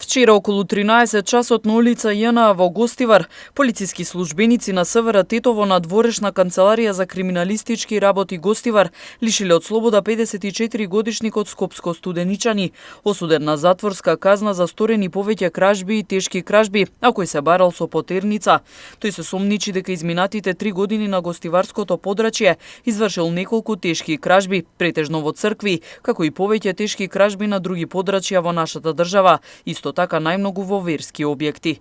Вчера околу 13 часот на улица ЈНА во Гостивар, полициски службеници на СВР Тетово на дворешна канцеларија за криминалистички работи Гостивар лишиле од слобода 54 годишникот Скопско-Студеничани, осуден на затворска казна за сторени повеќе кражби и тешки кражби, а кој се барал со потерница. Тој се сомничи дека изминатите 3 години на гостиварското подрачје извршил неколку тешки кражби, претежно во цркви, како и повеќе тешки кражби на други подрачја во нашата држава, исто така најмногу во верски објекти.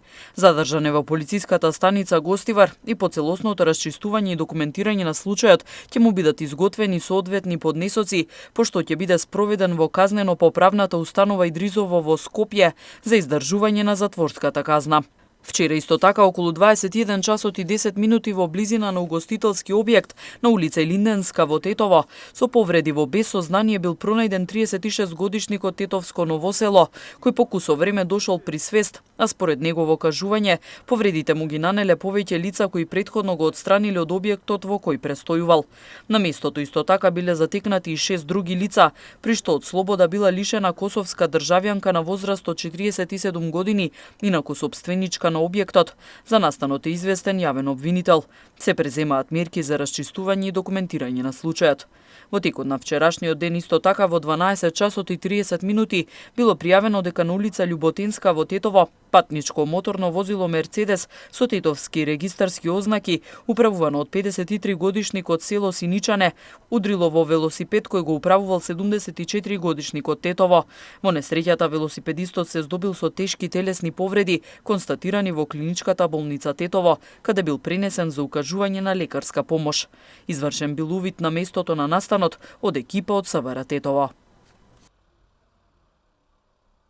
Задржан е во полициската станица Гостивар и по целосното расчистување и документирање на случајот ќе му бидат изготвени соодветни поднесоци, пошто ќе биде спроведен во казнено-поправната установа Идризово во Скопје за издржување на затворската казна. Вчера исто така околу 21 часот и 10 минути во близина на угостителски објект на улица Илинденска во Тетово со повреди во без сознание бил пронајден 36 годишникот Тетовско Новосело, кој по кусо време дошол при свест, а според негово кажување повредите му ги нанеле повеќе лица кои претходно го отстраниле од објектот во кој престојувал. На местото исто така биле затекнати и 6 други лица, при што од слобода била лишена косовска државјанка на возраст од 47 години, инаку сопственичка на објектот. За настанот е известен јавен обвинител. Се преземаат мерки за расчистување и документирање на случајот. Во текот на вчерашниот ден исто така во 12 часот и 30 минути било пријавено дека на улица Љуботинска во Тетово патничко моторно возило Мерцедес со тетовски регистарски ознаки, управувано од 53 годишникот село Синичане, удрило во велосипед кој го управувал 74 годишникот Тетово. Во несреќата велосипедистот се здобил со тешки телесни повреди, констатирани во клиничката болница Тетово, каде бил пренесен за укажување на лекарска помош. Извршен бил увид на местото на настанот од екипа од СВР Тетово.